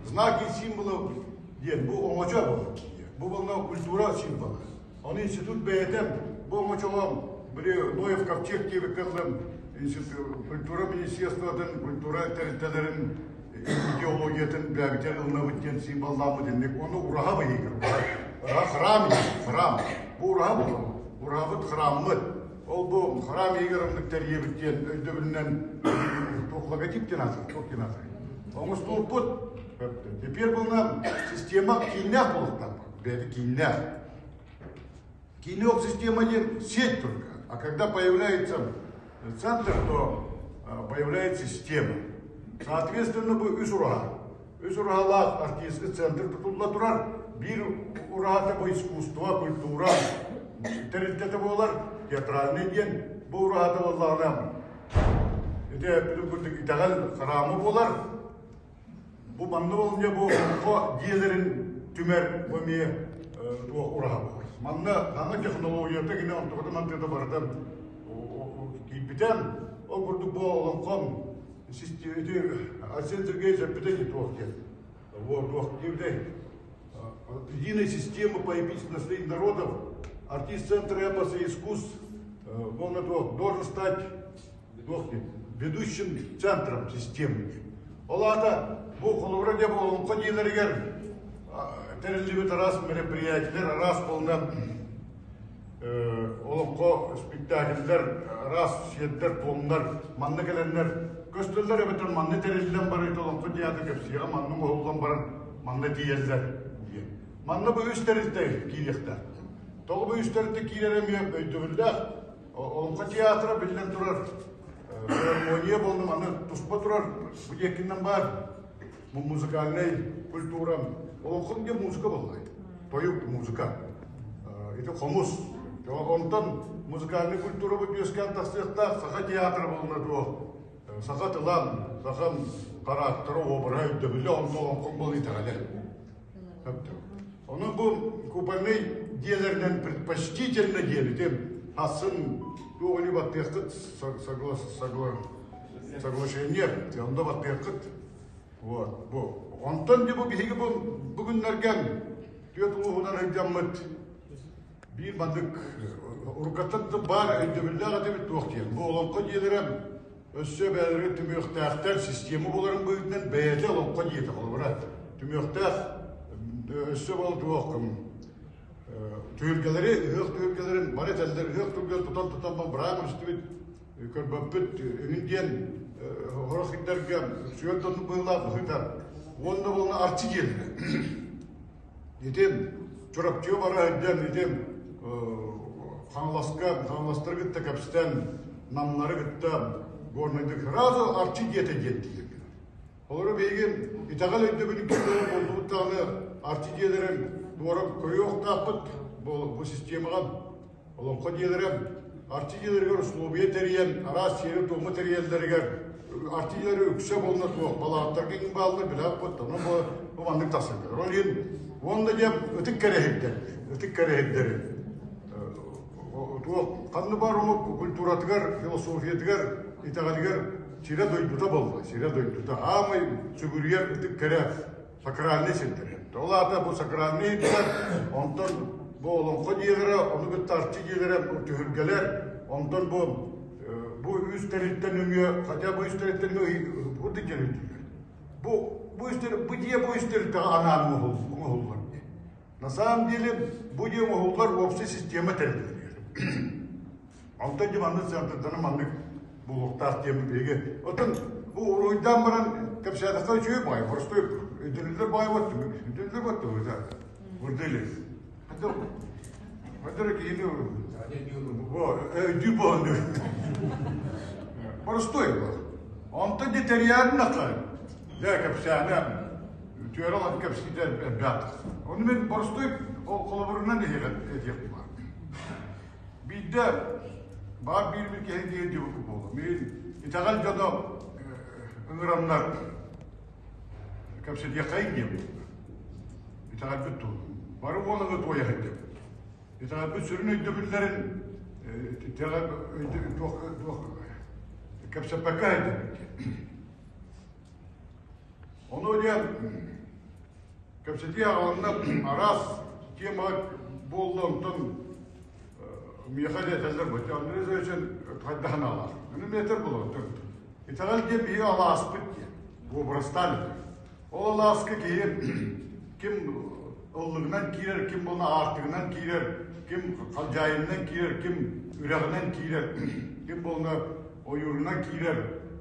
Знаки символов диэн бу оҥочо буолар. Бу буолла культура символа. Ону институт бэйэтэ бу оҥочоҕо били Ноев ковчег диэбиккэ дылы культура министерствотын, культура тэрилтэлэрин идеологиятын бэйэбитигэр ылынабыт диэн символлааммыт инник. Ону ураһа быһыыгар. Ураһа храм храм. Бу ураһа буолар. Ураһабыт храммыт. Ол бу храм иһигэр оннук тэрийэбит диэн өйдөбүлүнэн туох логотип диэн аатыр, туох диэн аатыр. Оҥостуоппут. Теперь буолна система кииннээх буолуохтаах. Бэйэтэ кииннээх. Кииннээх система диэн сеть только. А когда появляется центр, то появляется система. Соответственно, бу үс ураһа. Үс ураһалаах артистский центр тутулла турар. Биир ураһата бу искусство, культура тэрилтэтэ буолар. Театральный диэн бу ураһата буоллаҕына ити эппитим курдук итэҕэл храмы буолар. Бу манна болунньа бу олоҥхо дьиэлэрин түмэр бу эмиэ туох ураһа буолар. Манна саҥа технологията кини онтуката мантыата барыта киирбитэ. Ол курдук бу олоҥхо Арсен Сергеевич эппитэ дии туох диэн. Вот, туох диэбитэй. Единая система по эпическому наследию народов, артист Центра эпоса и искусств, он должен стать туох диэн, ведущим центром системы. Ол аата бу холобура дьэ бу олоҥхо дьиэлэригэр тэриллибит араас мероприятиелэр араас буолна олоҥхо спектакльлэр араас сиэрдэр-туомнар манна кэлэннэр көстөллөр эбэтэр манна тэриллэн барыыта олоҥхо театр кэпсиэҕэ манна оҥоһуллан баран манна тиийэллэр диэн. Манна бу үс тэрилтэ киириэхтээх. Тоҕо бу үс тэрилтэ киирэр эмиэ өйдөбүллээх. Олоҥхо театра биллэн турар филармония буолла манна туспа турар бу диэкинэн баар музыкальнай культура олоҥхо диэн музыка буолла тойук музыка ити хомус онтон музыкальнай культура бу үөскээн тахсыахтаах саха театра буолла туох саха тылан саха характера обраһа өйдөбүлэ онно олоҥхо буол итэҕэлэ Онон бу купольнай дьиэлэринэн предпочтительно диэбитим хассын туох ини баттыаххыт соглашение онно баттыаххыт вот бу онтон дьэ бу биһиги бу бүгүннэргэ түөрт улууһунан сылдьаммыт биир маннык уруккаттан баар өйдөбүллээх этибит туох диэн бу олоҥхо дьиэлэрэ Өссө бэйэлэрин түмүөхтээхтэр система буларын быһыытынан бэйэтэ олоххо диэтэ холобура түмүөхтээх өссө бол туох түһүлгэлэри ыһыах түһүлгэлэрин бары этэллэр ыһыах түһүлгэлэрин тутан тутан быраан истибит көрбөппүт эҥин диэн сорох сирдэргэ сүөр доннук быһыылаах быһыыта уонна буолна арчы диэллэр Итин Чурапчыга бара сылдьан итин Хаҥаласка, Хаҥаластары кытта кэпсэтэн, Намнары кытта Горнайдык сразу Арчы дьиэтэ диэн тиийэн кэлэр. Олору биһиги итэҕэл өйдөбүлүн киллэрэн буоллубут даҕаны Арчы дьиэлэрин туора көрүөхтаахпыт бу системаҕа Олоҥхо дьиэлэрэ Арчы дьиэлэригэр условия тэрийэн, араас сиэри-туому тэрийэллэригэр Арчы дьиэлэрэ үксэ буолна суох, балааттарга иҥ бааллар, билээппит, онон бу, бу маннык тахсар. Ол иһин уонна дьэ ытык кэрэһирдэр, ытык кэрэһирдэри туох ханна баар омук культуратыгар, философиятыгар, итэҕэлигэр сирэ дойдута буолла, сирэ дойдута. Аамай сүгүрүйэр ытык кэрэ сакральнай сирдэр. Ол аата бу сакральнай сирдэр, онтон бу олоҥхо дьиэлэрэ, ону кытта арчы дьиэлэрэ, түһүлгэлэр, онтон бу бу үс тэрилтэ нөҥүө, хотя бу үс тэрилтэ нөҥүө бу диэн Бу бу үс бу дьиэ бу үс тэрилтэҕэ анаан оҥоһуллар. На самом деле бу дьиэ оҥоһуллар общая система тэриллэр. Онтон дьэ маннык центрданы маннык буолуохтаах диэн биһиги. Оттон бу уруһуйдаан баран кэпсээтэххэ үчүгэй баҕайы, простой өйдөнүллэр баҕайы вот өйдөнүллэр вот туһута. Бурдели. Хадыр киһини өйдүү буолан Простой был. Онтон дьэ тэрийээдин ахсар. Дьэ кэпсээнэ үтүөрэ олох кэпсиитэ элбэх. Ону мин боростуой холобурунан этиэх баар. Биирдэ баар биир киһи диэн диэбит буолла. Мин итэҕэл дьоно ыҥыраннар кэпсэтиэххэйин диэбит. Итэҕэлбит туһунан. Бары уоланы туойа сылдьабыт. Итэҕэлбит сүрүн өйдөбүллэрин итэҕэл туох туох кэпсэппэккэ сылдьабыт. Ону диэн. Кэпсэтии аҕаланна араас темаҕа буолла, онтон миэхэ да этэллэр бу Андрей Зоевич хайдах анаалаах. Ону метр буолар. Итэҕэл диэн биһиги алааспыт диэн, образтаан этэр. Ол алааска киһи ким ыллыгынан киирэр, ким буолла аартыгынан киирэр, ким халдьаайынынан киирэр, ким үрэҕинэн киирэр, ким буолла ойуурунан киирэр,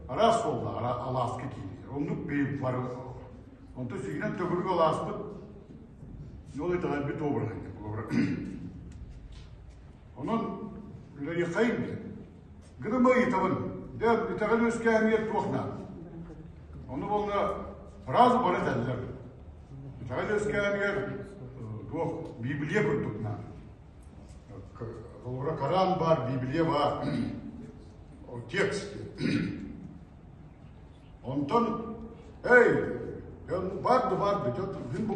араас суолла алааска киирэр. Оннук биһиги бары Онтон сигинэн төгүрүк алааспыт ол итэҕэлбит обраһа Онон үлэлиэххэйин диэн. Гынама ыйытабын, дьэ итэҕэл үөскээһинигэр туох наада? Ону буолла сразу бары этэллэр. Итэҕэл үөскээһинигэр туох Библия курдук наада. Холобура Коран баар, Библия баар. Текст. Онтон, эй, баар да баар да, мин бу